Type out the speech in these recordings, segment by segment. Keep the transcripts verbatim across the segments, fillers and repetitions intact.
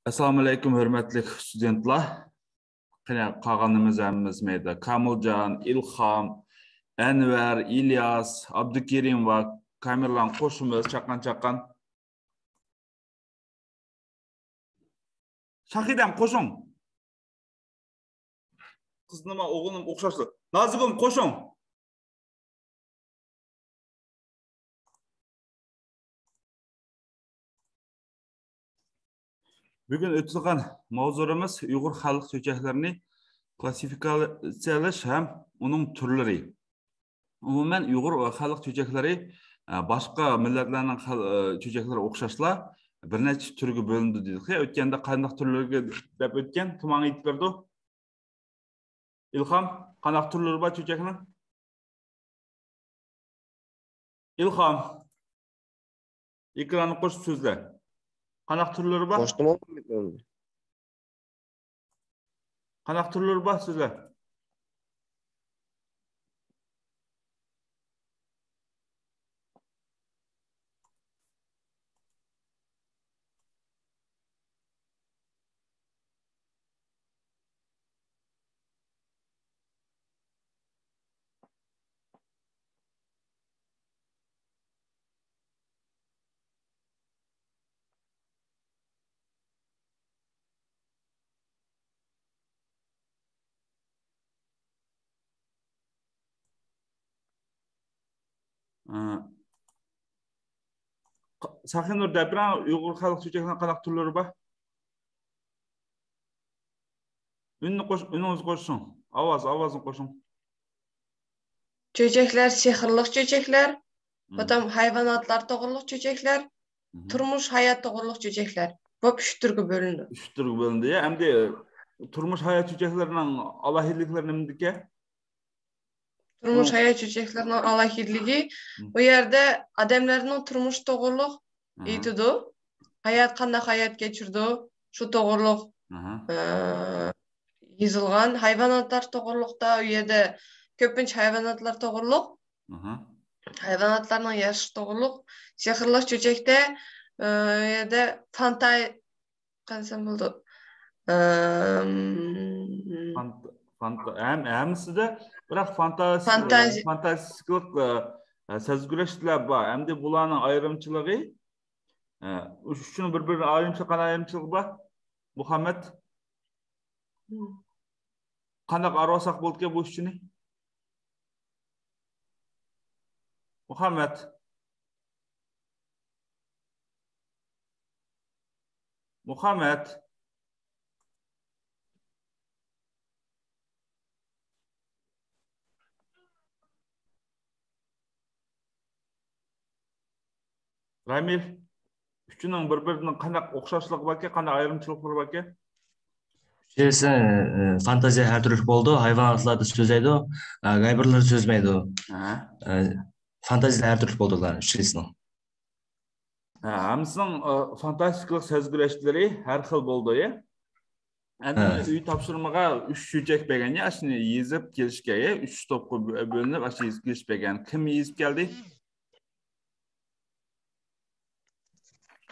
ئەسسالامۇئەلەيكۇم، ھۆرمەتلىك ستۇدېنتلار. قېنى، قالغىنىمىز ھەممىمىز مەيدە. كامىلجان، ئىلھام، ئەنۋەر، ئىلياس، ئابدۇكېرىم ۋە كامېرلان قوشۇمىز، چاققان، چاققان. شاھىدەم، قوشۇڭ. قىزنىما، ئوغلۇم ئوخشاشلا. نازىگۈل، قوشۇڭ. بۈگۈن ئۆتىدىغان ماۋزۇلىرىمىز ئۇيغۇر خەلق چۆچەكلىرىنى كلاسسىفىكاتسىيەلەش ھەم ئۇنىڭ تۈرلىرى. ئومۇمەن، ئۇيغۇر خەلق چۆچەكلىرى، ئە، باشقا مىللەتلەرنىڭ خەل-، ئە، چۆچەكلىرى ئوخشاشلا بىر نەچچە تۈرگە بۆلۈنىدۇ دېدۇق. ئۆتكەندە قانداق تۈرلەرگە دەپ ئۆتكەن؟ كىم ماڭا ئېيتىپ بېرىدۇ؟ ئىلھام، قانداق تۈرلىرى بار چۆچەكنىڭ؟ ئىلھام، ئېكراننى قوشۇپ سۆزلە. قانداق تۈرلىرى بار؟ قوشتۇم. قانداق تۈرلىرى بار سۆزلە. ئە، ساخىنۇر دەپ بېرىڭ، ئۇيغۇر خەلق چۆچەكلىرىنىڭ قانداق تۈرلىرى بار؟ ئۈننى قوش-، ئۈنىڭىزنى قوشۇڭ. ئاۋاز، ئاۋازنى قوشۇڭ. چۆچەكلەر، سېھىرلىق چۆچەكلەر، مم. بۇتام ھايۋاناتلار توغرۇلۇق چۆچەكلەر، مم. تۇرمۇش، ھايات توغرۇلۇق چۆچەكلەر بولۇپ ئۈچ تۈرگە بۆلۈنىدۇ. ئۈچ تۈرگە بۆلۈندى، يا. ئەمدى تۇرمۇش، ھايات چۆچەكلىرىنىڭ ئالاھىدىلىكلىرى نېمىدىكەن؟ تۇرمۇش، مم. ھايات چۆچەكلىرىنىڭ ئالاھىدىلىكى، مم. بۇ يەردە ئادەملەرنىڭ تۇرمۇشى توغرۇلۇق ئېيتىدۇ. ھايات، قانداق ھايات كەچۈرىدۇ، شۇ توغرۇلۇق، ئە، يېزىلغان. ھايۋاناتلار توغرۇلۇقتا، ئۇ يەردە كۆپىنچە ھايۋاناتلار توغرۇلۇق. ھايۋاناتلارنىڭ ياشىشى توغرۇلۇق. سېھىرلىق چۆچەكتە، ئە، يەردە فانتا-، قارىسام بولىدۇ. ئەم، فانت-، فانت-، ھەم-، ھەممىسىدە بىراق فانتاز-، فانتاز-، فانتاستىكىلىق، ئە، سەزگۈرلەشلەر بار. ئەمدى بۇلارنىڭ ئايرىمچىلىقى، ئە، ئۈچىنىڭ بىر-بىرىدىن ئايرىمچىلىقى، قانداق ئايرىمچىلىقى بار؟ مۇھەممەد؟ مم. قانداق ئايرىۋالساق بولىدىكەن بۇ ئۈچىنى؟ مۇھەممەد. مۇھەممەد. رامىل، ئۈچىنىڭ بىر-بىرىدىن قانداق ئوخشاشلىقى باركەن، قانداق ئايرىمچىلىقلىرى باركەن؟ ئۈچىسى، ئى، فانتازىيە ھەر تۈرلۈك بولىدۇ، ھايۋاناتلاردا سۆزلەيدۇ، ئە، غەيبىرلەر سۆزلىمەيدۇ. ھە. ئە، فانتازىيە ھەر تۈرلۈك بولىدۇ ئۇلار ئۈچىسىنىڭ. ھە، ھەممىسىنىڭ، ئە، فانتاستىكىلىق سەزگۈرلەشلىرى ھەر خىل بولىدۇ، يا؟ ئەنە ھە. ئۆي تاپشۇرمىغا ئۈچ چۆچەك بەرگەن، يا، ئاشۇنى يېزىپ كېلىشكە، يا، ئۈچ توپقا بۆ-، بۆلۈنۈپ، ئاشۇ يېزىپ كېلىش بەرگەن. كىم يېزىپ كەلدى؟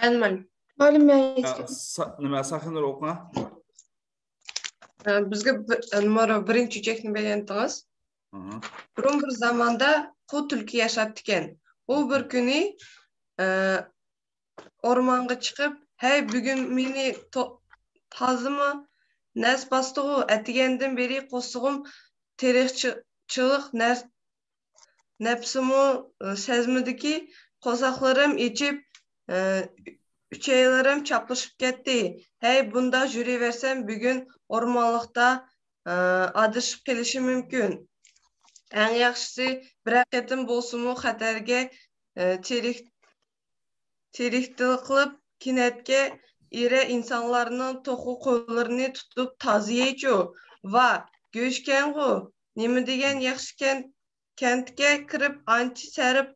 مەن، مەن. مۇئەللىم، مەن ئە، سا-، نېمە، ساخىنۇر ئوقۇڭا. ئە، بىزگە بىر، ئە، نومۇر بىرىنچى چۆچەكنى بەرگەنتىڭىز. ئاھا. بۇرۇن بىر زاماندا قۇ تۈلكە ياشاپتىكەن. ئۇ بىر كۈنى، ئە، ئورمانغا چىقىپ، «ھەي، بۈگۈن مېنى تو-، تازىمۇ نەس باستىغۇ، ئەتىگەندىن بېرى قورسىقىم تېرىقچىلىق نەس-، نەپسىمۇ، ئى، سەزمىدىكى قورساقلىرىم ئېچىپ، ئى، ئۈچەيلىرىم چاپلىشىپ كەتتى. ھەي، بۇنداق يۈرۈۋەرسەم، بۈگۈن ئورمانلىقتا، ئى، ئادىشىپ قېلىشىم مۇمكىن. ئەڭ ياخشىسى، بىرەر قېتىم بولسىمۇ خەتەرگە، ئى، تېرىك-، تېرىكتىلىق قىلىپ، كېنەتكە ئېرە ئىنسانلارنىڭ توخۇ قوللىرىنى تۇتۇپ تازىيەيچۇ. ۋا، گۆشكەنغۇ، نېمە دېگەن ياخشىكەن!» كەنتكە كىرىپ ئانچە سەرپ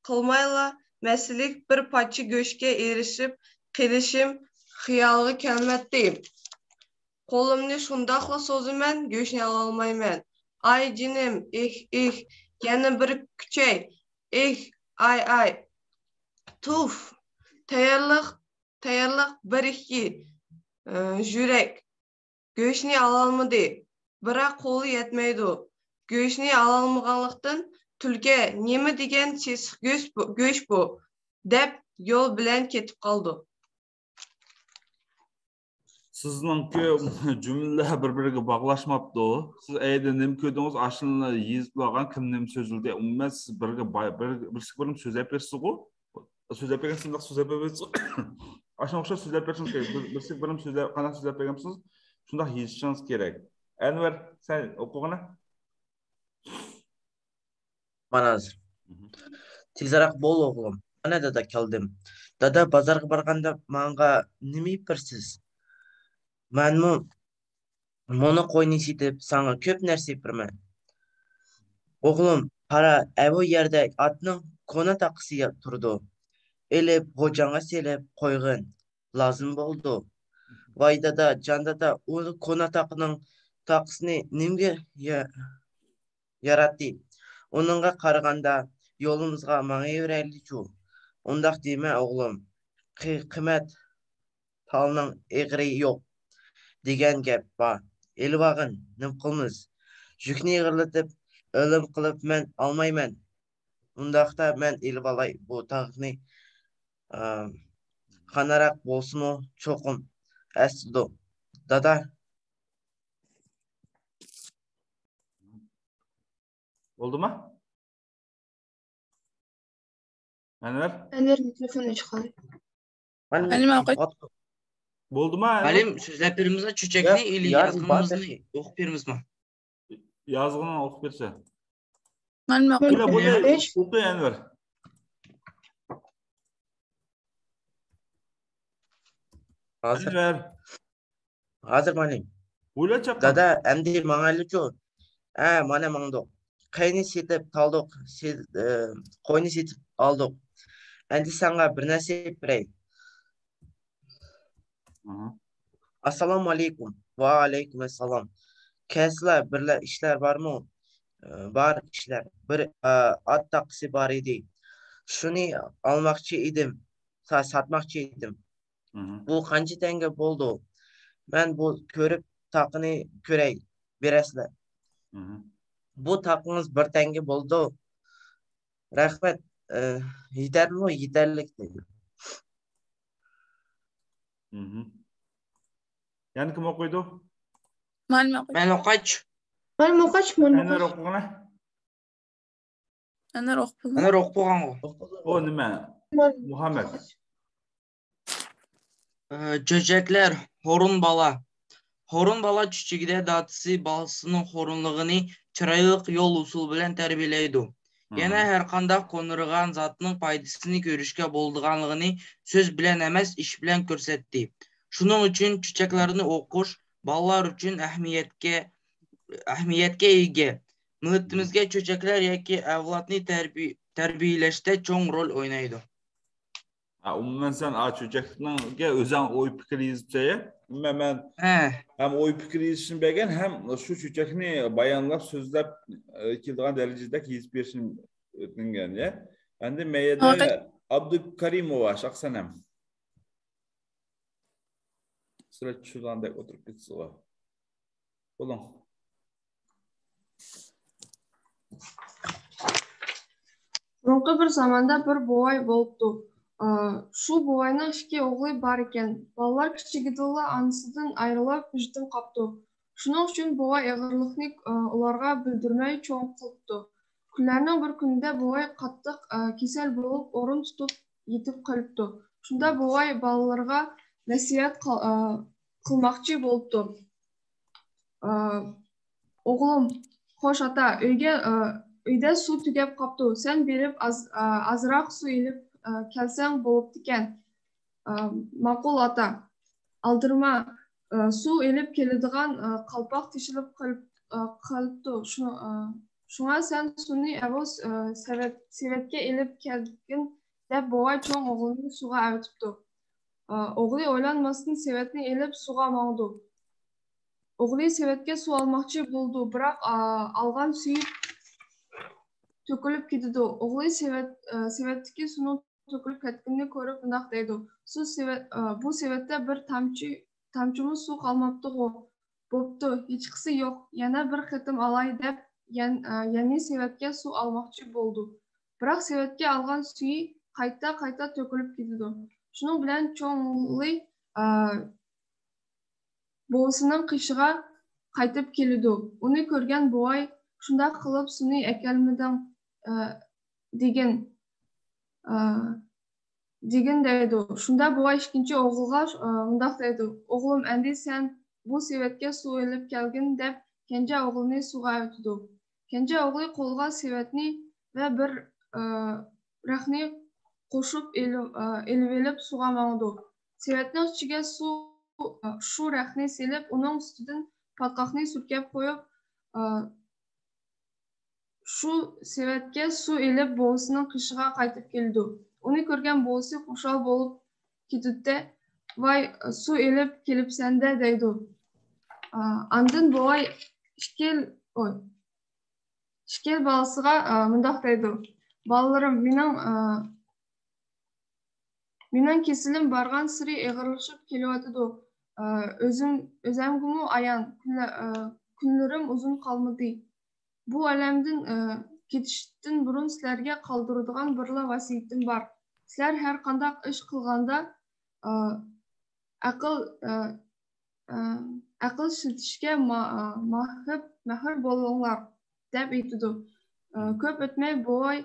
قىلمايلا، مەسىلىك بىر پارچە گۆشكە ئېرىشىپ قېلىشىم خىيالغا كەلمەتتى. قولۇمنى شۇنداقلا سوزىمەن، گۆشنى ئالالمايمەن. ئاي جېنىم، ئېھ، ئېھ، يەنە بىر كۈچەي، ئېھ، ئاي، ئاي. تۇف! تەييارلىق، تەييارلىق بىر ئىككى. ئى، ژۈرەك گۆشنى ئالالمىدى، بىراق قولى يەتمەيدۇ. گۆشنى ئالالمىغانلىقتىن، تۈلكە، «نېمە دېگەن سېسىق گۆش بۇ، گۆش بۇ؟» دەپ، يول بىلەن كېتىپ قالىدۇ. سىزنىڭكى جۈملىلەر بىر-بىرىگە باغلاشماپتۇ. سىز ئەيدە نېمە كۆردىڭىز؟ ئاشۇنى يېزىپ ئالغان، كىم نېمە سۆزلىدى؟ ئومۇمەن سىز بىرگە باي-، بىر، بىرسىگە بىرىم سۆزلەپ بېرىسىزغۇ؟ سۆزلەپ بەرگەن، شۇنداق سۆزلەپ بېرىسىز. ئاشۇنىڭغا ئوخشاش سۆزلەپ بېرىشىڭىز كېرەك. بىر، بىرسىگە بىرىم سۆزلەپ، قانداق سۆزلەپ بەرگەن بولسىڭىز، شۇنداق يېزىشىڭىز كېرەك. ئەنۋەر، سەن ئوقۇغىنا. مانا ھازىر. تېزراق بول، ئوغلۇم. مانا دادا كەلدىم. دادا، بازارغا بارغاندا ماڭا نېمە ئېلىپ بېرىسىز؟ مەنمۇ مانا قوينى سېتىپ، ساڭا كۆپ نەرسە ئېلىپ بېرىمەن. ئوغلۇم، قارا، ئەۋۇ يەردە ئاتنىڭ كونا تاقىسى تۇرىدۇ. ئېلىپ، غوجاڭغا سېلىپ قويغىن، لازىم بولىدۇ. ۋاي دادا، جان دادا، ئۇ كونا تاقىنىڭ تاقىسىنى نېمىگە يا-، ياراتتى؟ ئۇنىڭغا قارىغاندا يولىمىزغا ماڭىۋېرەيلىچۇ. ئۇنداق دېمە، ئوغلۇم. قى-، قىممەت تالنىڭ ئېغىرى يوق دېگەن گەپ بار. ئېلىۋالغىن، نېمە قىلىمىز؟ يۈكنى ئېغىرلىتىپ، ئۆلۈم قىلىپ مەن ئالمايمەن. ئۇنداقتا مەن ئېلىۋالاي بۇ تاغنى. ئا، خانىراق بولسىمۇ چوقۇم ئەسلىدۇ. دادا. بولدىما؟ ئەنۋەر؟ ئەنۋەر مىكروفون ئۆچۈپ قالدى. مەن مەلىم ئاقايتۇ. بولدىما؟ مەلىم سۆزلەپ بېرىمىزما؟ چۆچەكنى ئىلى يازغىنىمىزنى ئوقۇپ بېرىمىزما؟ يازغىنىنى ئوقۇپ بېرسە. مەلىم ئاقايتۇ. بولە، بولە، ئوقۇي ئەنۋەر. ھازىر. ئەنۋەر. ھازىر مانا. بولە چاققان. دادا، ئەمدى ماڭايلىچۇ؟ ھە، مانا ماڭدۇق. قوينى سېتىپ تالدۇق، سېت-، ئە، قوينى سېتىپ ئالدۇق. ئەمدى ساڭا بىر نەرسە ئېلىپ بېرەي. ئاسسالامۇ ئەلەيكۇم. ۋەئەلەيكۇم ئەسسالام. كەلسىلە، بىرلە ئىشلار بارمۇ؟ ئە، بار ئىشلار. بىر، ئە، ئات تاقىسى بار ئىدى. شۇنى ئالماقچى ئىدىم. سا-، ساتماقچى ئىدىم. بۇ قانچە تەڭگە بولىدۇ؟ مەن بۇ كۆرۈپ تاقىنى كۆرەي، بېرەسىلەر. بۇ تاقىڭىز بىر تەڭگە بولىدۇ. رەھمەت. ئە، يېتەرمۇ؟ يېتەرلىك دېدى. يەنە كىم ئوقۇيدۇ؟ مەن ئوقۇيمەن. مەن ئوقۇغاچ، مەن ئەنۋەر ئوقۇغىنا. ئەنۋەر ئوقۇپ بولدى. ئەنۋەر ئوقۇپ بولغانغۇ. ئۇ نېمە؟ مۇھەممەد. ئە، چۆچەكلەر، ھورۇن بالا. ھورۇن بالا چۆچىكىدە دادىسى بالىسىنىڭ ھورۇنلۇقىنى چىرايلىق يول-ئۇسۇل بىلەن تەربىيەلەيدۇ. يەنە ھەرقانداق قوندۇرغان زاتنىڭ پايدىسىنى كۆرۈشكە بولىدىغانلىقىنى سۆز بىلەن ئەمەس، ئىش بىلەن كۆرسەتتى. شۇنىڭ ئۈچۈن چۆچەكلەرنى ئوقۇش بالىلار ئۈچۈن ئەھمىيەتكە، ئەھمىيەتكە ئىگە. مىللىتىمىزگە چۆچەكلەر ياكى ئەۋلادنى تەربىي-، تەربىيەلەشتە چوڭ رول ئوينايدۇ. ھە، ئومۇمەن سەن ئا چۆچەكنىڭگە ئۆزۈڭ ئوي پىكىر يېزىپ چىقاي. ئومۇمەن مەن ھەم ئوي پىكىر يېزىشنى بەرگەن، ھەم شۇ چۆچەكنى بايانلاپ، سۆزلەپ، ئە، كېلىدىغان دەرىجىدە يېزىپ بېرىشنى ئۆتۈنگەن، يە. ئەمدى مەيەدە ئابدۇكەرىموۋا شاخسەنەم. سىلەر چۈشىدىغاندەك ئولتۇرۇپ كېتىسىزغۇ. بولۇڭ. بۇرۇنقى بىر زاماندا بىر بوۋاي بولۇپتۇ. ئا، شۇ بوۋاينىڭ ئىككى ئوغلى بار ئىكەن. بالىلار كىچىكىدىلا ئانىسىدىن ئايرىلىپ، يېتىم قاپتۇ. شۇنىڭ ئۈچۈن بوۋاي ئېغىرلىقنى، ئا، ئۇلارغا بىلدۈرمەي چوڭ قىلىپتۇ. كۈنلەرنىڭ بىر كۈنىدە بوۋاي قاتتىق، ئا، كېسەل بولۇپ، ئورۇن تۇتۇپ يېتىپ قېلىپتۇ. شۇندا بوۋاي بالىلىرىغا نەسىھەت قىل-، ئا، قىلماقچى بولۇپتۇ. ئا، ئوغلۇم، خوش ئاتا، ئۆيگە، ئا، ئۆيدە سۇ تۈگەپ قاپتۇ. سەن بېرىپ ئاز-، ئا، ئازراق سۇ ئېلىپ، ئا، كەلسەڭ بولۇپتىكەن. ئا، ماقۇل ئاتا. ئالدىرىما، ئا، سۇ ئېلىپ كېلىدىغان، ئا، قالپاق تېشىلىپ قېلىپ-، ئا، قېلىپتۇ. شۇ-، ئا، شۇڭا سەن سۇنى ئەۋۇ، ئا، سېۋەت-، سېۋەتكە ئېلىپ كەلگىن دەپ بوۋاي چوڭ ئوغلىنى سۇغا ئەۋېتىپتۇ. ئا، ئوغلى ئويلانماستىن سېۋەتنى ئېلىپ سۇغا ماڭىدۇ. ئوغلى سېۋەتكە سۇ ئالماقچى بولىدۇ، بىراق، ئا، ئالغان سۈيى تۆكۈلۈپ كېتىدۇ. ئوغلى سېۋەت-، ئا، سېۋەتتىكى سۇنىڭ تۆكۈلۈپ كەتكىنىنى كۆرۈپ مۇنداق دەيدۇ، سۇ سېۋەت-، ئا، بۇ سېۋەتتە بىر تامچە تامچىمۇ سۇ قالماپتىغۇ. بوپتۇ، ھېچقىسى يوق، يەنە بىر قېتىم ئالاي دەپ يەن-، ئە، يەنى سېۋەتكە سۇ ئالماقچى بولىدۇ. بىراق سېۋەتكە ئالغان سۈيى قايتا-قايتا تۆكۈلۈپ كېتىدۇ. شۇنىڭ بىلەن چوڭ ئوغلى، ئە، بوۋىسىنىڭ قېشىغا قايتىپ كېلىدۇ. ئۇنى كۆرگەن بوۋاي، شۇنداق قىلىپ سۇنى ئەكەلمىدىڭ، ئە، دېگىن، ئە، دېگىن دەيدۇ. شۇندا بوۋاي ئىككىنچى ئوغلىغا، ئە، مۇنداق دەيدۇ: «ئوغلۇم، ئەمدى سەن بۇ سېۋەتكە سۇ ئېلىپ كەلگىن» دەپ، كەنجى ئوغلىنى سۇغا ئەۋېتىدۇ. كەنجى ئوغلى قولىغا سېۋەتنى ۋە بىر، ئە، رەخنە قوشۇپ ئېلىپ، ئېلىۋېلىپ سۇغا ماڭىدۇ. سېۋەتنىڭ ئىچىگە سۇ، شۇ رەخنە سېلىپ، ئۇنىڭ ئۈستىدىن پاتقاقنى سۈركەپ قويۇپ، شۇ سېۋەتكە سۇ ئېلىپ بوۋىسىنىڭ قېشىغا قايتىپ كېلىدۇ. ئۇنى كۆرگەن بوۋىسى خۇشال بولۇپ كېتىدۇ-دە، «ۋاي، سۇ ئېلىپ كېلىپسەن-دە» دەيدۇ. ئاندىن بوۋاي ئىككىل-، ئوي، ئىككىل بالىسىغا، ئا، مۇنداق دەيدۇ: «بالىلىرىم، مېنىڭ، ئا، مېنىڭ كېسىلىم بارغانسېرى ئېغىرلىشىپ كېلىۋاتىدۇ. ئا، ئۆزۈم، ئۆزۈمگىمۇ ئايان، كۈنلە-، ئا، كۈنلىرىم ئۇزۇن قالمىدى. بۇ ئالەمدىن، ئا، كېتىشتىن بۇرۇن سىلەرگە قالدۇرىدىغان بىرلا ۋەسىيىتىم بار. سىلەر ھەر قانداق ئىش قىلغاندا، ئا، ئەقىل، ئا، ئەقىل ئىشلىتىشكە ما-، ماھىر، ماھىر بولۇڭلار» دەپ ئېيتىدۇ. كۆپ ئۆتمەي بوۋاي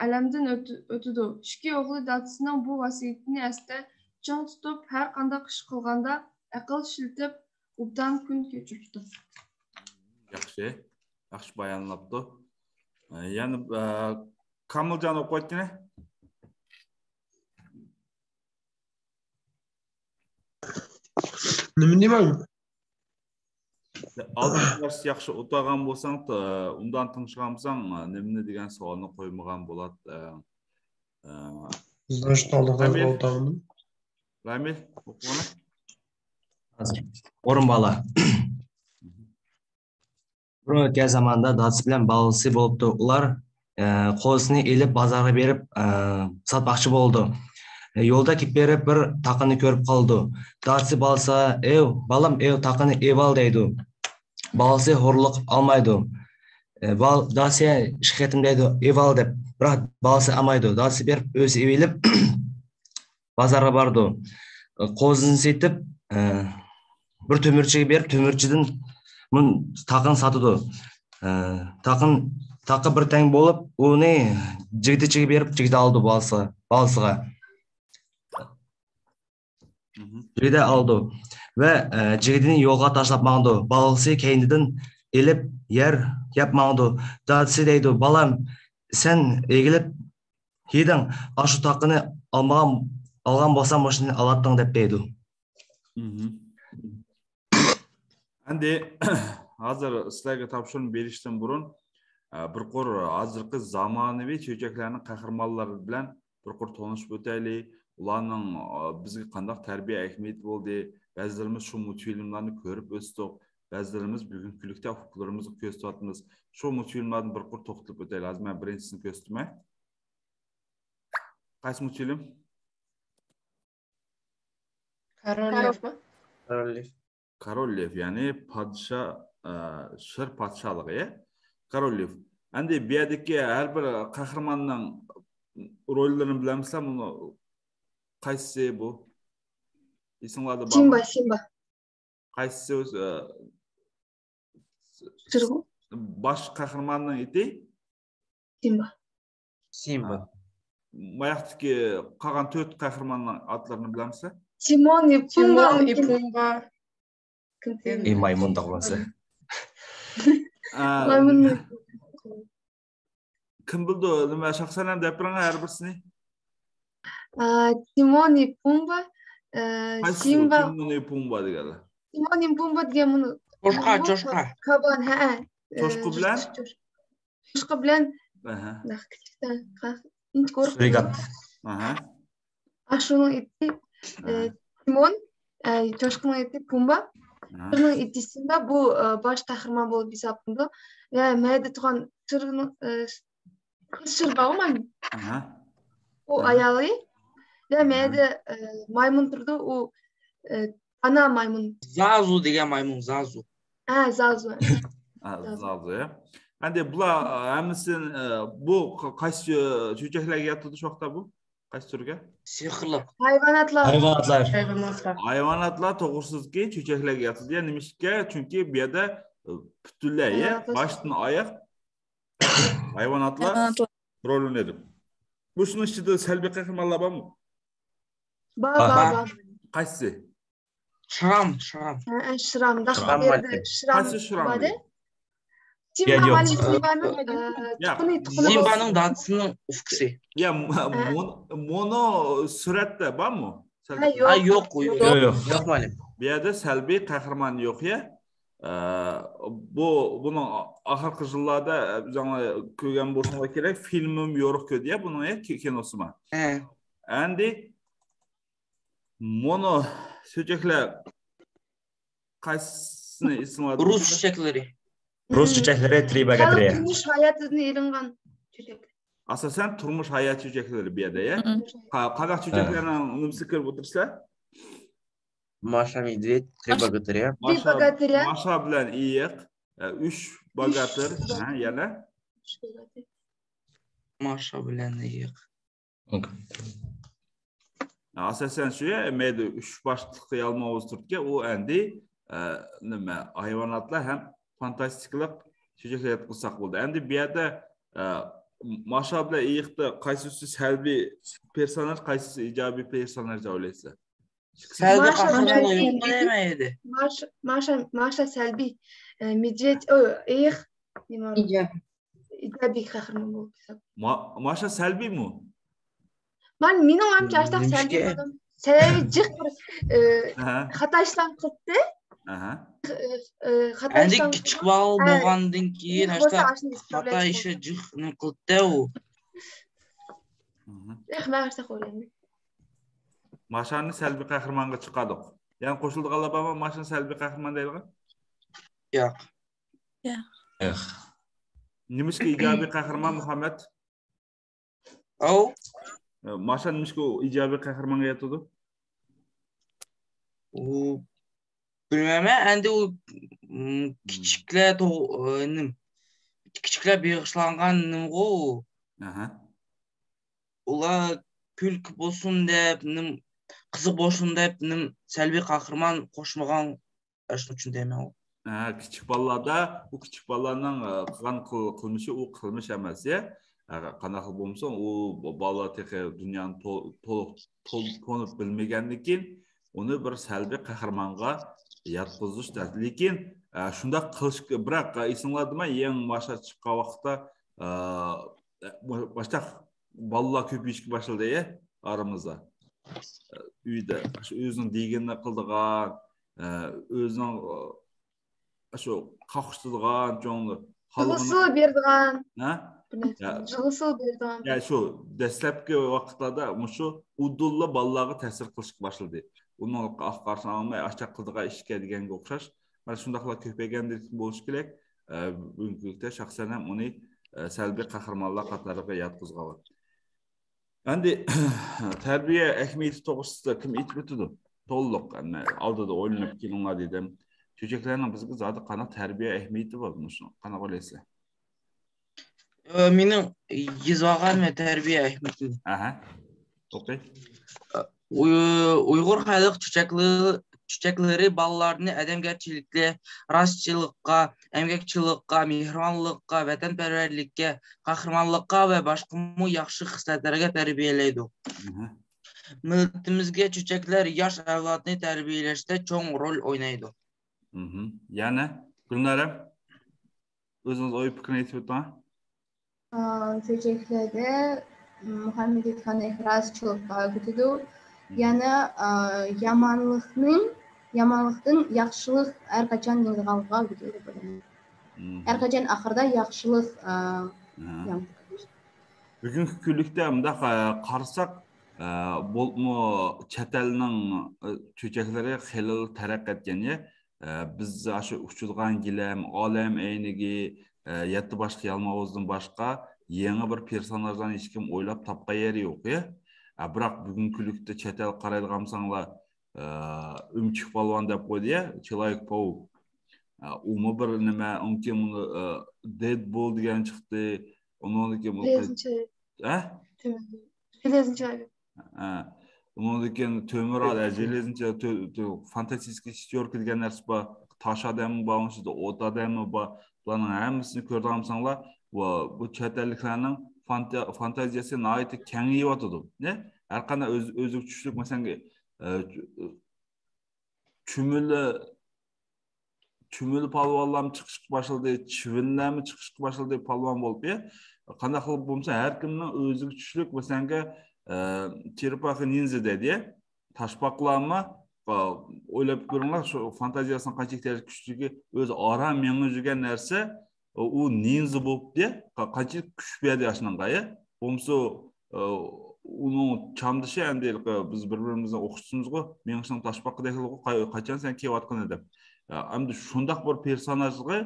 ئالەمدىن ئۆت-، ئۆتىدۇ. ئىككى ئوغلى دادىسىنىڭ بۇ ۋەسىيىتىنى ئەستە چىڭ تۇتۇپ، ھەر قانداق ئىش قىلغاندا ئەقىل ئىشلىتىپ، ئوبدان كۈن كەچۈرۈپتۇ. ياخشى، ياخشى بايانلاپتۇ. يەنە، ئە، كامىلجان ئوقۇۋەتكىنە. نېمە دېمەڭ؟ ئالدىنقى دەرس ياخشى ئوتۇرغان بولساڭ، ئۇندان تىڭشىغان بولساڭ، نېمىنى دېگەن سوئالنى قويمىغان بولات. رامىل، رامىل، ئوقۇغىنا. ھازىر. ئورۇن بالا. بۇرۇن ئۆتكەن زاماندا دادىسى بىلەن بالىسى بولۇپتۇ. ئۇلار، ئە، قوزىسىنى ئېلىپ بازارغا بېرىپ، ئە، ساتماقچى بولىدۇ. يولدا كېتىپ بېرىپ بىر تاقىنى كۆرۈپ قالىدۇ. دادىسى بالىسىغا: «ئېو، بالام، ئېو، تاقىنى ئېۋال» دەيدۇ. بالىسى ھورلىقىپ ئالمايدۇ. ئە، بال-، دادىسى ئىككى قېتىم دەيدۇ: «ئېۋال» دەپ. بىراق بالىسى ئالمايدۇ. دادىسى بېرىپ ئۆزى ئېۋىلىپ بازارغا بارىدۇ. قوزىنى سېتىپ، ئە، بىر تۆمۈرچىگە بېرىپ، تۆمۈرچىدىن مۇن-، تاقىنى ساتىدۇ. ئە، تاقىن-، تاقا بىر تەڭ بولۇپ، ئۇنى جىگدىچىگە بېرىپ، جىگدە ئالىدۇ بالىسىغا، بالىسىغا. جىگدە ئالىدۇ ۋە، ئە، جىگدىنى يولغا تاشلاپ ماڭىدۇ. بالىسى كەينىدىن ئېلىپ يەر يەپ ماڭىدۇ. دادىسى دەيدۇ: «بالام، سەن ئېگىلىپ يېدىڭ، ئاشۇ تاقىنى ئالمىغان، ئالغان بولساڭ، مۇشۇنى ئالاتتىڭ» دەپ دەيدۇ. ئەمدى ھازىر سىلەرگە تاپشۇرما بېرىشتىن بۇرۇن، ئە، بىر قۇر ھازىرقى زامانىۋى چۆچەكلەرنىڭ قەھرىمانلىرى بىلەن بىر قۇر تونۇشۇپ ئۆتەيلى. ئۇلارنىڭ، ئە، بىزگە قانداق تەربىيە ئەھمىيىتى بولدى. بەزىلىرىمىز شۇ مۇلتفىلىملارنى كۆرۈپ ئۆستۇق. بەزىلىرىمىز بۈگۈنكى كۈنلۈكتە ئۇكىلىرىمىزغا كۆرسىتىۋاتىمىز. شۇ مۇلتفىلىملاردىن بىر قۇر توختىلىپ ئۆتەيلى. ھازىر مەن بىرىنچىسىنى كۆرسىتىمەن. قايسى مۇلتفىلىم؟ كارول لېفمۇ؟ كارول لېف. كارول لېف، يەنى پادىشاھ، ئە، شىر پادىشاھلىقى، يە؟ كارول لېف. ئەمدى بۇ يەردىكى ھەر بىر قەھرىماننىڭ روللىرىنى بىلەمسىلەر؟ بۇنى قايسىسى بۇ؟ ئېسىڭلاردا بارمۇ؟ سىمبا، سىمبا. قايسىسى ئۆز-، ئە، شىرغۇ؟ باش قەھرىماننىڭ ئېتى؟ سىمبا. سىمبا. ھە. ماياقتىكى قالغان تۆت قەھرىماننىڭ ئاتلىرىنى بىلەمسىلەر؟ تىمون، پۇمبا، تىمون، پۇمبا. كىم؟ ئى، مايمۇن دەپ قالسا. ئە، مايمۇن. كىم بىلىدۇ؟ نېمە، شاخسەنەم دەپ بېرىڭ ھەر بىرسىنى. ئە، تىمون، پۇمبا، ئە، قايسىسى بۇ؟ سىمبا. تىمون، پۇمبا دېگەنلەر. تىمون، پۇمبا دېگەن مۇنۇ، چوشقا، مۇنۇ چوشقا. كابان، ھە، ھە. چوشقا بىلەن؟ چوش-، چوش-، چوشقا بىلەن. ئەھە. ئىنچىكە قورقۇپ. سۈرىگات. ئەھە. ئاشۇنىڭ ئېتى، ئە، ئەھە. تىمون، ئە، چوشقىنىڭ ئېتى پۇمبا. ئەھە. شۇنىڭ ئېتى سىمبا، بۇ، ئە، باش قەھرىمان بولۇپ ھېسابلىنىدۇ. ۋە مەيدە تۇغان شىرنىڭ، ئە، قىز شىر بارغۇ مايمۇن. ئەھە. ئۇ ئەھە. ئايالى. ۋە ئەھە. مەيدە، ئە، مايمۇن تۇرىدۇ، ئۇ، ئە، ئانا مايمۇن. زازۇ دېگەن مايمۇن، زازۇ. ھە، زازۇ. زازۇ، يا. ئەندى بۇلار ھەممىسى، بۇ قايسى چۆچەكلەرگە ياتىدۇ شۇ ۋاقىتتا بۇ؟ قايسى تۈرگە؟ سېخىرلىق. ھايۋاناتلار. ھايۋاناتلار. ھايۋاناتلار. ھايۋاناتلار توغرىسىدىكى چۆچەكلەرگە ياتىدۇ. يا نېمىشقا؟ چۈنكى بۇ يەردە پۈتۈنلەي، يا، باشتىن ئاياق ھايۋاناتلار رول ئوينايدۇ. بۇ شۇنىڭ ئىچىدە سەلبىي قەھرىمانلار بارمۇ؟ بار، بار، بار. قايسى؟ شرام، شرام. ھە، شرام. شرام. شرام. قايسى شرام؟ بار. يا، يوق. سىمبانىڭ، يا. تۇخۇمى، تۇخۇمى. سىمبانىڭ دادىسىنىڭ ئۇكىسى. يا، مونو سۈرەتتە بارمۇ؟ ھە، ھە، يوق، يوق. يوق، يوق. يوق، مۇئەللىم. بۇ يەردە سەلبىي قەھرىمان يوق، يا. بۇ، بۇنىڭ ئاخىرقى يىللاردا ئۆزۈڭلار كۆرگەن بولساڭلار كېرەك، فىلمىمۇ يورۇق كۆردى، يا، بۇنىڭ، يا، كىنوسىمۇ. ھە. ئەندى مونو چۆچەكلەر قايسىسىنى ئېسىڭلاردا؟ رۇس چۆچەكلىرى. رۇس چۆچەكلىرى، ترىباگاترىيا. تۇرمۇش ھاياتىدىن ئېلىنغان چۆچەك. ئاساسەن تۇرمۇش ھايات چۆچەكلىرى بۇ يەردە، يا. قانداق چۆچەكلەرنىڭ نېمىسىنى كۆرۈپ ئولتۇرىسىلەر؟ ماشا مېدۋېد، ترى بوگاتىريا. ترى بوگاتىريا. ماشا بىلەن ئېيىق، ئۈچ بوگاتىر، ھە، يەنە؟ ماشا بىلەن ئېيىق. ئاساسەن شۇ، يا، مەيلى ئۈچ باشلىق يالماۋۇز تۇرىدىكەن، ئۇ ئەندى نېمە، ھايۋاناتلار ھەم فانتاستىكىلىق چۆچەكلەر ياتقۇزساق بولدى. ئەندى بۇ يەردە ماشا بىلەن ئېيىقتا قايسىسى سەلبىي پېرسوناژ، قايسىسى ئىجابىي پېرسوناژ دەپ ئويلايسىلەر؟ سەلبىي ماشا قەھرىمان سەلبىي. يوق دەيمەن ئىدى. ماشا، ماشا، ماشا سەلبىي. مېدۋېد، ئېيىق. ئىجابىي. ئىجابىي قەھرىمان بولۇپ ھېساب. ماشا سەلبىيمۇ؟ مەن، مېنىڭ ئويۇمچە ئاشتاق سەلبىي بولدۇم. سەۋەبى جىق بىر خاتا ئىشلارنى قىلدى. خاتا ئەندى ئىشلارنى كىچىك بالا بولغاندىن كېيىن ئاشتاق خاتا ئىشى جىق نېمە قىلدى ئۇ. ئېھ، مەن ئاشتاق ئويلايمەن. ماشانى سەلبىي قەھرىمانغا چىقاردۇق. يەنە قوشۇلىدىغانلار بارمۇ؟ ماشانى سەلبىي قەھرىمان دەيدىغان؟ ياق. ياق. نېمىشقا ئىجابىي قەھرىمان، مۇھەممەد؟ ئاۋۇ. ماشا نېمىشقا ئىجابىي قەھرىمانغا ياتىدۇ؟ ئۇ، بىلمەيمەن، ئەندى ئۇ، كىچىكلەر، كىچىكلەر بېغىشلانغان نېمىغۇ. ئۇلار كۈلكە بولسۇن دەپ، قىزىق بولسۇن دەپ، سەلبىي قەھرىمان قوشمىغان، ئاشۇنىڭ ئۈچۈن دەيمەن. كىچىك بالىلاردا، بۇ كىچىك بالىلارنىڭ قىلغان قىلمىشى، ئۇ قىلمىش ئەمەس، يا. قانداق بولمىسۇن، ئۇ بالىلار تېخى دۇنيانى تولۇق تونۇپ بىلمىگەندىن كېيىن، ئۇنى بىر سەلبىي قەھرىمانغا ياتقۇزۇش تەس. لېكىن شۇنداق قىلىش، بىراق ئېسىڭلاردىمۇ، يېڭى ماشا چىققان ۋاقىتتا ماشتاق بالىلار كۆپىيىشكە باشلىدى، يا، ئارىمىزدا. ئۆيدە ئۆزىنىڭ دېگىنىنى قىلىدىغان، ئۆزىنىڭ شۇ قاقشىتىدىغان، چوڭلار، جىلىسىلا بېرىدىغان. ھە؟ جىلىسىلا بېرىدىغان. يا، شۇ دەسلەپكى ۋاقىتلاردا مۇشۇ ئۇدۇللا بالىلارغا تەسىر قىلىشقا باشلىدى. ئۇنىڭ ئارقىسىغا قارىساڭ، ئاشۇنداق قىلىدىغان ئىشكەن دېگەنگە ئوخشاش. مانا شۇنداقلا كۆپەيگەندىن بولۇشى كېرەك. بۈگۈنكى كۈندە شەخسەن ھەم ئۇنى سەلبىي قەھرىمانلار قاتارىغا ياتقۇزغان. ئەندى تەربىيە ئەھمىيىتى توغرىسىدا كىم ئېيتىپ ئۆتىدۇ؟ تولۇق، ئەمما ئالدىدا ئويلىنىپ كېلىڭلار دېدىم. چۆچەكلەرنىڭ بىزگە زادى قانداق تەربىيە ئەھمىيىتى بار؟ مۇشۇ قانداق ئويلايسىلەر؟ مېنىڭ يېزىۋالغان تەربىيە ئەھمىيىتىنى. ئەھە. ئوقۇي. ئۇيغۇر خەلق چۆچەكلىرى بالىلارنى ئادەمگەرچىلىككە، راستچىللىققا، ئەمگەكچىللىققا، مېھرىبانلىققا، ۋەتەنپەرۋەرلىككە، قەھرىمانلىققا ۋە باشقىمۇ ياخشى خىسلەتلەرگە تەربىيەلەيدۇ. مىللىتىمىزگە چۆچەكلەر ياش ئەۋلادنى تەربىيەلەشتە چوڭ رول ئوينايدۇ. يەنە گۈلنارەم، ئۆزىڭىز ئوي پىكرىنى ئېيتىپ ئۆتۈڭ. چۆچەكلەردە مۇھەممەت ئېيتقاندەك راستچىللىققا ئۆگىتىدۇ. يەنە يامانلىقنىڭ يامانلىقتىن ياخشىلىق ھەر قاچان يېڭىدىغانلىقىغا ئۆگىتىدۇ دەپ ئويلايمەن. ھەر قاچان ئاخىرىدا ياخشىلىق. بۈگۈنكى كۈنلۈكتە مۇنداق قارىساق، بولۇپمۇ چەت ئەلنىڭ چۆچەكلىرى خېلىلا تەرەققىي ئەتكەن، يە. بىز ئاشۇ ئۇچىدىغان گىلەم، ئالەم ئەينىكى، يەتتە باشلىق يالماۋۇزدىن باشقا يېڭى بىر پېرسوناژلارنى ھېچكىم ئويلاپ تاپقان يېرى يوق، يە. بىراق بۈگۈنكى كۈنلۈكتە چەت ئەلگە قارايدىغان بولساڭلار، ئە، ئۆمۈچۈك پالۋان دەپ قويدى يا، چىلايوك پاۋۇك. ئە، ئۇمۇ بىر نېمە، ئۇنىڭ كېيىن، ئە، دېدبول دېگەن چىقتى. ئۇنىڭدىن كېيىن بۇ ھە؟ تۆمۈر. Железный человек. ھە. ئۇنىڭدىن كېيىن تۆمۈر ئادەم، железный человек، تۆ-، تۆ-، фантастический четверка دېگەن نەرسە بار. تاش ئادەممۇ بار، ئۇنىڭ ئىچىدە ئوت ئادەممۇ بار. بۇلارنىڭ ھەممىسىنى كۆرىدىغان بولساڭلار، بۇ، بۇ چەت ئەللىكلەرنىڭ فانتا-، فانتازىيەسى ناھايىتى كېڭىيىۋاتىدۇ. نە؟ ھەر قانداق ئۆز-، ئۆزىگە چۈشلۈك، مەسىلەن، ئە، چۈ-، چۈمۈلە، چۈمۈلە پالۋانلارمۇ چىقىشقا باشلىدى، چىۋىنلەرمۇ چىقىشقا باشلىدى پالۋان بولۇپ، يا. قانداق قىلىپ بولمىسا، ھەر كىمنىڭ ئۆزىگە چۈشلۈك، مەسىلەنگە، ئە، چېرپاخا نىنزا دەيدۇ، يا. تاشپاقىلارمۇ، ئە، ئويلاپ كۆرۈڭلار، شۇ فانتازىيەسىنىڭ قانچىلىك دەرىجىدە كۈچلۈكى، ئۆزى ئاران مېڭىپ يۈرگەن نەرسە، ئۇ نىنزا بولۇپتۇ، يا. قا-، قانچىلىك كۈچ بەردى ئاشۇنىڭغا، يا. بولمىسا، ئۇنىڭ چامدىشى ئەمدى بىز بىر-بىرىمىزنى ئوخشىتىمىزغۇ، مېڭىشىڭ تاشپاقىدەكلىكى، قاي-، قاچان سەن كېلىۋاتقىنى دەپ. ئەمدى شۇنداق بىر پېرسوناژغا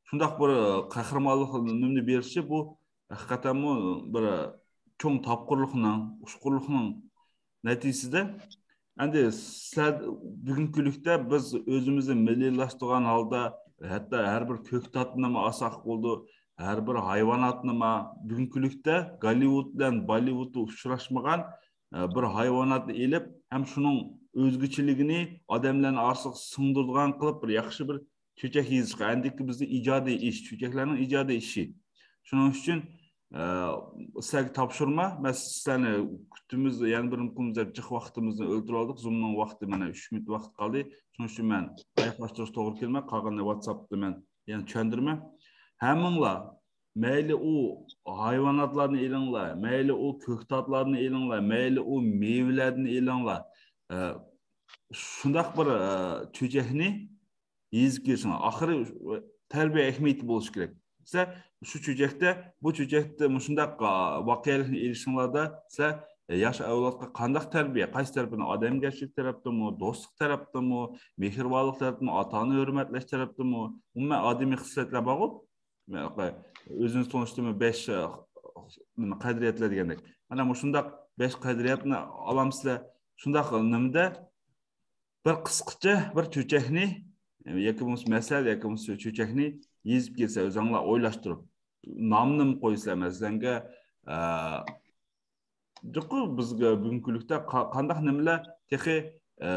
شۇنداق بىر قەھرىمانلىق نېمىنى بېرىشى، بۇ ھەقىقەتەنمۇ بىر چوڭ تاپقۇرلۇقنىڭ، ئۇچقۇرلۇقنىڭ نەتىجىسىدە. ئەمدى سىلەر بۈگۈنكى كۈنلۈكتە بىز ئۆزىمىزنى مىللىيلاشتۇرغان ھالدا، ھەتتا ھەر بىر كۆكتاتنىمۇ ئالساق بولىدۇ، ھەر بىر ھايۋاناتنىمۇ، بۈگۈنكى كۈنلۈكتە گوللىۋۇد بىلەن بوللىۋۇدتا ئۇچراشمىغان، ئە، بىر ھايۋاناتنى ئېلىپ، ھەم شۇنىڭ ئۆزگىچىلىكىنى ئادەملەرنىڭ ئارىسىغا سىڭدۈرىدىغان قىلىپ، بىر ياخشى بىر چۆچەك يېزىشقا، ئەندىكى ببىزدە ئىجادىي ئىش، چۆچەكلەرنىڭ ئىجادىي ئىشى. شۇنىڭ ئۈچۈن، ئە، سىلەرگە تاپشۇرما، مەن سىلەرنى كۈتىمىز، يەنە بىر قىلىمىز دەپ جىق ۋاقتىمىزنى ئۆلتۈرۈۋالدۇق. زۇمنىڭ ۋاقتى مانا ئۈچ مىنۇت ۋاقىت قالدى. شۇنىڭ ئۈچۈن مەن ئاياغلاشتۇرۇش توغرا كەلمەي قالغىنىنى ۋاتساپتا مەن يەنە چۈشەندۈرىمەن. ھەممىڭلار، مەيلى ئۇ ھايۋاناتلارنى ئېلىڭلار، مەيلى ئۇ كۆكتاتلارنى ئېلىڭلار، مەيلى ئۇ مېۋىلەرنى ئېلىڭلار. ئە، شۇنداق بىر، ئە، چۆچەكنى يېزىپ كېلىشىڭلار. ئاخىرى تەربىيە ئەھمىيىتى بولۇشى كېرەك. سىلەر شۇ چۆچەكتە، بۇ چۆچەكتە مۇشۇنداق، ئا، ۋەقەلىكنى ئېلىشىڭلاردا سىلەر، ئە، ياش ئەۋلادقا قانداق تەربىيە، قايسى تەرىپىنى، ئادەمگەرچىلىك تەرەپتىنمۇ، دوستلۇق تەرەپتىنمۇ، مېھرىبانلىق تەرەپتىنمۇ، ئاتا-ئانىنى ھۆرمەتلەش تەرەپتىنمۇ، ئومۇمەن ئادىمىي خىسلەتلەر بارغۇ، ئۆزىنى تونۇشتۇرما بەش، ئە، نېمە، قەدرىيەتلەر دېگەندەك. مانا مۇشۇنداق بەش قەدرىيەتنى ئالامسىلەر. شۇنداق نېمىدە بىر قىسقىچە بىر چۆچەكنى ياكى بولمىسا مەسەل ياكى بولمىسا چۆچەكنى يېزىپ كەلسە ئۆزۈڭلار ئويلاشتۇرۇپ، نامنىمۇ قويسىلەر، مەسىلەنگە، ئە، جۇقۇ بىزگە بۈگۈنكى كۈنلۈكتە قا-، قانداق نېمىلەر تېخى، ئە،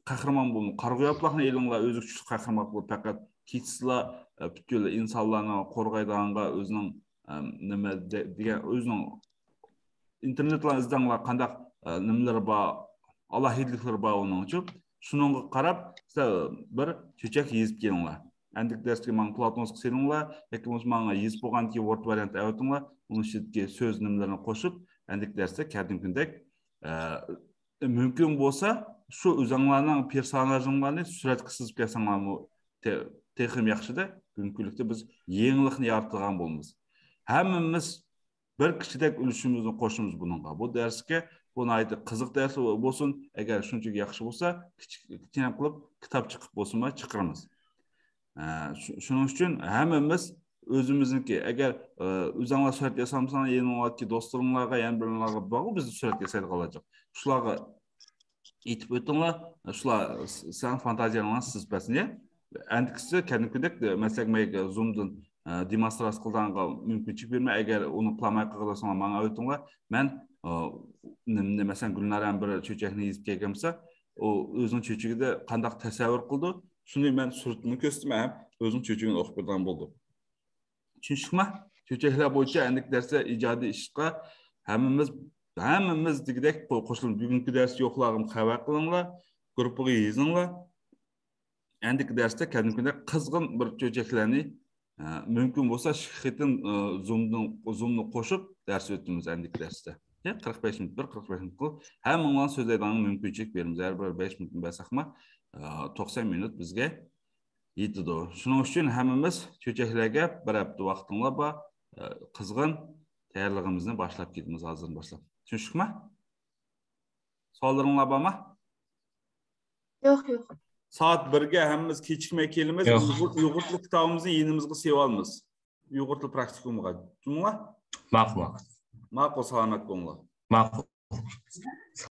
قەھرىمان بولما، قارىغۇ ياپلاقنى ئېلىڭلار، ئۆزى كۈچلۈك قەھرىمان بولۇپ، پەقەت كېچىسىلا، ئە، پۈتكۈل ئىنسانلارنى قورغايدىغانغا ئۆزىنىڭ، ئە، نېمە دە-، دېگەن ئۆزىنىڭ ئىنتېرنېتلارنى ئىزدەڭلار، قانداق، ئە، نېمىلىرى بار، ئالاھىدىلىكلىرى بار ئۇنىڭچۇ. شۇنىڭغا قاراپ، سىلەر بىر چۆچەك يېزىپ كېلىڭلار. ئەندىكى دەرسكە ماڭا پلاتونسكا سېلىڭلار، ياكى بولمىسا ماڭا يېزىپ بولغاندىن كېيىن ۋورد ۋارىيانت ئەۋەتىڭلار، ئۇنىڭ ئىچىدىكى سۆز نېمىلىرىنى قوشۇپ، ئەندىكى دەرستە كەلگەن كۈندەك، ئە، مۇمكىن بولسا، شۇ ئۆزۈڭلارنىڭ پېرسوناژىڭلارنى سۈرەتكە سىزىپ كەلسەڭلارمۇ تېخىمۇ ياخشىدە، بۈگۈنكى كۈنلۈكتە بىز يېڭىلىقنى يارىتىدىغان بولىمىز. ھەممىمىز بىر كىچىدەك ئۈلۈشىمىزنى قوشىمىز بۇنىڭغا. بۇ دەرسكە، بۇ ناھايىتى قىزىق دەرس بولسۇن. ئەگەر شۇنچىلىك ياخشى بولسا، كىچىك، كىچىك قىلىپ كىتاب چىقىپ بولسىمۇ چىقىرىمىز. ئە، شۇ-، شۇنىڭ ئۈچۈن ھەممىمىز ئۆزىمىزنىڭكى، ئەگەر، ئە، ئۆزۈڭلار سۈرەت ياسامساڭلار، يېنىڭلاردىكى دوستلىرىڭلارغا، يەنە بىرلەرگە بارغۇ بىزدە سۈرەت ياسايدىغانلار جىق. شۇلارغا ئېيتىپ ئۆتۈڭلار، شۇلار س-، سەن فانتازىيەڭلارنى سىزىپ بەرسۇن، يا. ئەندىكىسى كەلگەن كۈندەك، مەسىلەن، مەيگە زۇمدىن، ئە، دېمونستراتسىيە قىلىدىغانغا مۇمكىنچىلىك بېرىمەن. ئەگەر ئۇنى قىلالماي قالساڭلار، ماڭا ئۆتۈڭلار. مەن، ئە، نېمىنى، مەسىلەن، گۈلنارەم بىر چۆچەكنى يېزىپ كەلگەن بولسا، ئۇ ئۆزىنىڭ چۆچىكىدە قانداق تەسەۋۋۇر قىلىدۇ، شۇنى مەن سۈرىتىنى كۆرسىتىمەن ھەم ئۆزىنىڭ چۆچىكىنى ئوقۇپ بېرىدىغان بولدۇق. چۈشىنىشلىكمۇ؟ چۆچەكلەر بويىچە ئەندىكى دەرستە ئىجادىي ئىشقا ھەممىمىز، ھەممىمىز دېگۈدەك قو-، قوشۇلۇپ، بۈگۈنكى دەرس يوقلارغىمۇ خەۋەر قىلىڭلار، گۇرۇپپىغا يېزىڭلار. ئەندىكى دەرستە كەلگەن كۈندە قىزغىن بىر چۆچەكلەرنى، ئە، مۇمكىن بولسا ئىككى خېتىم، ئە، زۇمدىن، زۇمنى قوشۇپ دەرس ئۆتىمىز ئەندىكى دەرستە. يا، قىرىق بەش مىنۇت، بىر قىرىق بەش مىنۇت قىلىپ، ھەممىڭلار سۆزلەيدىغان مۇمكىنچىلىك بېرىمىز. ھەر بىر بەش مىنۇتنى بەرسەكمۇ، ئە، توقسان مىنۇت بىزگە يېتىدۇ. شۇنىڭ ئۈچۈن ھەممىمىز چۆچەكلەرگە بىر ھەپتە ۋاقتىڭلار بار، ئە، قىزغىن تەييارلىقىمىزنى باشلاپ كېتىمىز ھازىردىن باشلاپ. چۈشىنىشلىكمۇ؟ سوئاللىرىڭلار بارمۇ؟ يوق، يوق. سائەت بىرگە ھەممىمىز كېچىكمەي كېلىمىز. يوق. ئۇيغۇر، ئۇيغۇر تىلى كىتابىمىزنى يېنىمىزغا سېلىۋالىمىز. ئۇيغۇر تىلى پراكتىكۇمىغا. جۇمۇ؟ ماقۇل، ماقۇل. ماقۇل، سالامەت بولۇڭلار. ماقۇل.